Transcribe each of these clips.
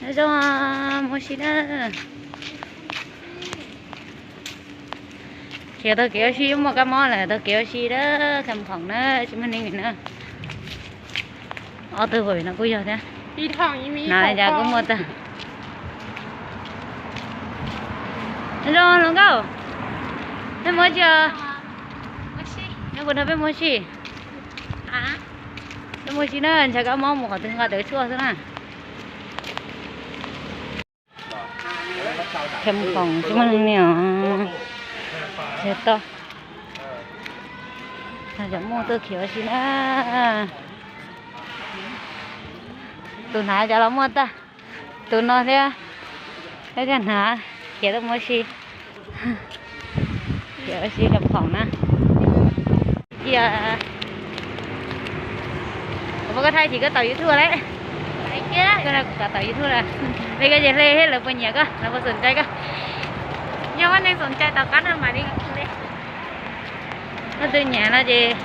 Nyob zoo, mus ua si na. Khiav taug kev ua si, muaj kab mob lawm, taug kev ua si na, Kham Khoom na, tsis muaj neeg na. Ob tug pem no kuj yog thiab. Na cas kuj muaj tag. Nyob zoo hluas nkauj, peb mus ua si os? Nyob puas nrog peb mus ua si? Peb mus ua si na, ntshaw kab mob mus qhov twg nqa tawv tshuaj xwb na. Kham Khoom tsis muaj neeg ni os. Tog, cov muaj tuaj khiav ua si na. Tus hnav cov los muaj tag. Tus no thiab, thiab cov hnav khiav tuaj mus ua si. Khiav ua si Kham Khoom na. Cia, kuv muab koj thaij ces koj tau YouTube lawm. Koj na kuv kam tau YouTube lawm. Li koj ces hle thiab lawv puas nyiam koj, lawv puas xom cai koj? Yog muaj neeg xom cai tom qab no mam li hle. Koj twb nyiam no ces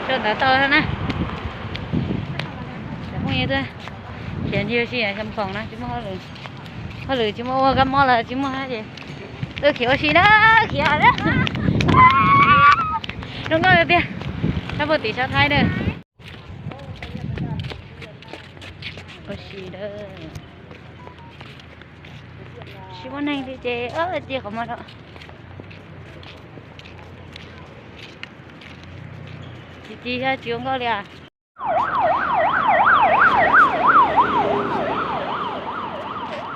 sau ntawv tau na. Cov phooj ywg tuaj khiav ncig ua si Kham Khoom no tsis muaj hauj lwm, hauj lwm tsis muaj, ua kab mob los tsis muaj ces tuaj khiav ua si na, khiav na. Zoo nkauj tiag, sab puag tim sab Thaib na. Ua si na. Tsis muaj neeg li ces cia qhov muag rau. Tsis ci thiab, tsis zoo nkauj li as.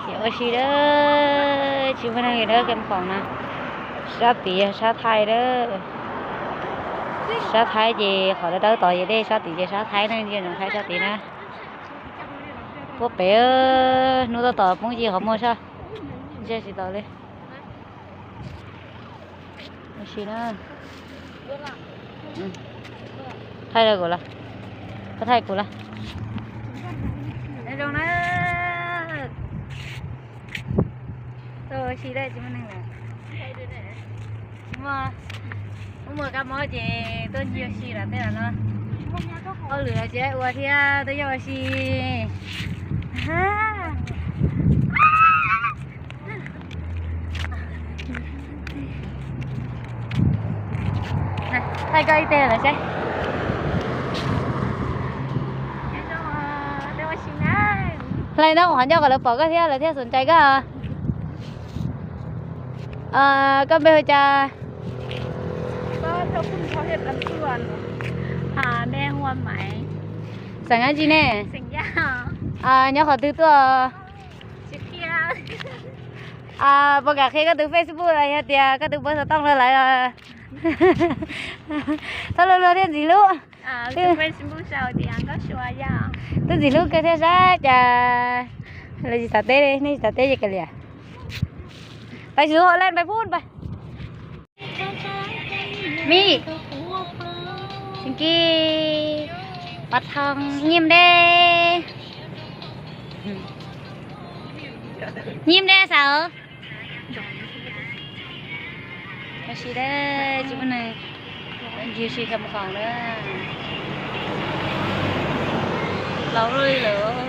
Khiav ua si lawm, tsis muaj neeg li lawm, Kham Khoom na. Sab tid yog sab Thaib lawm. Sab Thaib ces qhov dawb dawb tod ces dej, sab tid ces sab Thaib na, ntsia ntsoov Thaib sab tid na. Puag pem, hnub tuaj tom poob ci qhov muag sab, ntsia tsis tau li. Ua si na. Thaij rau kuv los? Koj thaij kuv los? Zoo na. Tuaj ua si lawm tsis muaj neeg lawm. Muaj, muaj kab mob ces tuaj ncig ua si lawm tej no. Hauj lwm los tsis ua thiab, tuaj yog ua si. Thaij koj ib teg lawm seb. Hlais no qhov ncauj kom lawv pom koj thiab lawv thiaj xom cai koj. Koj npe hu ua cas? Xeem dab tsi ne? Nyob qhov twg tuaj? Puas kam qhia koj tus Facebook los yog tias koj tus npawb xov tooj rau lawv? Txhob luag luag thiab ntxim hlub. Twb ntxim hlub kawg thiab saib cas lawv tsis xav teb li, nej tsis xav teb ces kav liam. Pais xwb hauj lwm pais pub pais. Mib, Xeem Kis, Pov Thoo, Nyiaj Dej, Nyiaj Dej xav. Ua si dab tsi, ncig ua si Kham Khoom na. Laus luaj li lawm.